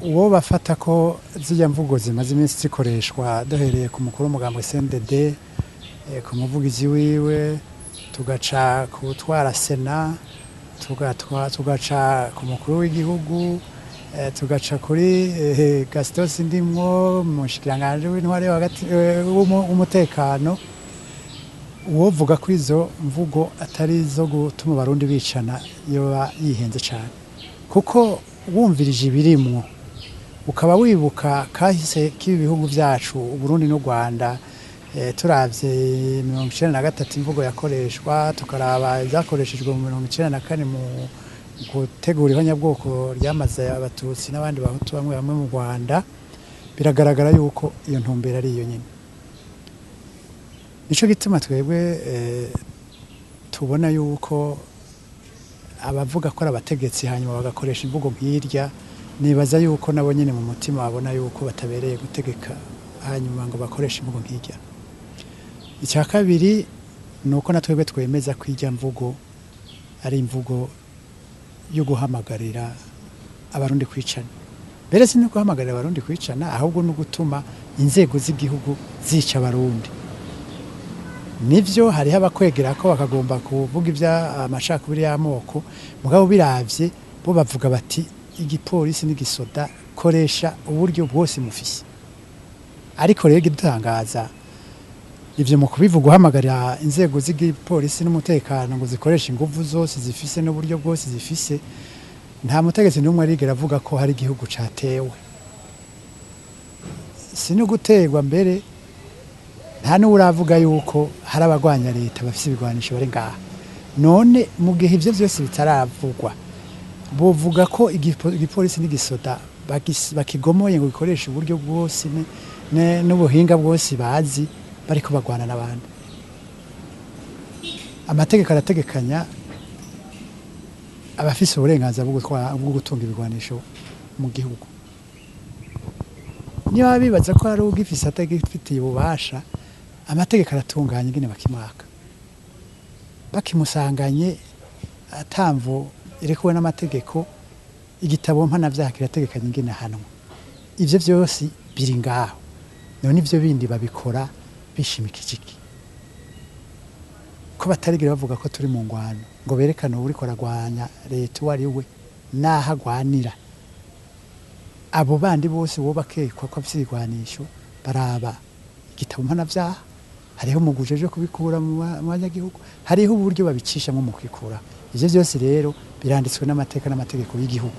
Uwo bafata ko zirya mvugo zimaze iminsi zikoreshwa, duhereye ku mukuru w'umugambi CNDD, ku muvugizi wiwe, tugaca ku utwara Sena, tugaca ku mukuru w'igihugu, tugaca kuri Gaston Sindimwo, umushikiranganji w'intwaro yo hagati, w'umutekano, uwovuga ko izo mvugo atari izo gutuma Abarundi bicana yoba yihenze cane, kuko wumvirije ibirimwo ukaba wibuka kahise k'ibi bihugu vyacu, Uburundi n'u Rwanda, turavye 93 imvugo yakoreshwa, tukaraba ivyakoreshejwe mu 94 mu gutegura ihonyabwoko ryamaze Abatutsi n'abandi Bahutu bamwe bamwe mu Rwanda, biragaragara yuko iyo ntumbero ari iyo nyene. Nico gituma twebwe tubona yuko abavuga ko ari abategetsi hanyuma bagakoresha imvugo nk'irya, nibaza yuko nabo nyene mu mutima babona yuko batabereye gutegeka hanyuma ngo bakoreshe imvugo nk'irya. Icya kabiri ni uko na twebwe twemeza ko irya mvugo ari imvugo yo guhamagarira Abarundi kwicana. Mbere si no guhamagarira Abarundi kwicana, ahubwo no gutuma inzego z'igihugu zica Abarundi. Nivyo, hariho abakwegera ko bakagomba kuvuga ibya amacakubiri y'amoko, mugabo biravye bo bavuga bati igipolisi n'igisoda koresha uburyo bwose mufise. Ariko rero igitangaza, ivyo mu kubivuga uhamagarira inzego z'igipolisi n'umutekano ngo zikoreshe inguvu zose zifise n'uburyo bwose zifise, nta mutegetsi n'umwe arigera avuga ko hari igihugu catewe. Si no guterwa, mbere nta n'uwuravuga yuko hari abagwanya leta bafise ibigwanisho bari ngaha. None mu gihe ivyo vyose bitaravugwa, bovuga ko igipolisi n'igisoda bakigomoye ngo gikoreshe uburyo bwose n'ubuhinga bwose bazi, bariko bagwana n'abandi? Amategeko arategekanya abafise uburenganzira bwo gutunga ibigwanisho mu gihugu. Niba bibaza ko hari ugifise atagifitiye ububasha, amategeko aratunganya ingene bakimwaka, bakimusanganye atamvo irekuwe n'amategeko. Igitabo mpanavyaha kirategekanya ingene ahanwa. Ivyo vyose biri ngaho. None ivyo bindi babikora bishimikije iki, ko batarigera bavuga ko turi mu ngwano, ngo berekane uwuriko aragwanya leta uwo ari we n'aho agwanira? Abo bandi bose bo bakekwa ko afise ibigwanisho, baraba igitabo mpanavyaha. Hariho umugwi ujejwe kubikura mu banyagihugu, hariho uburyo babicishamo mu kwikura. Ivyo vyose rero biranditswe n'amateka n'amategeko y'igihugu.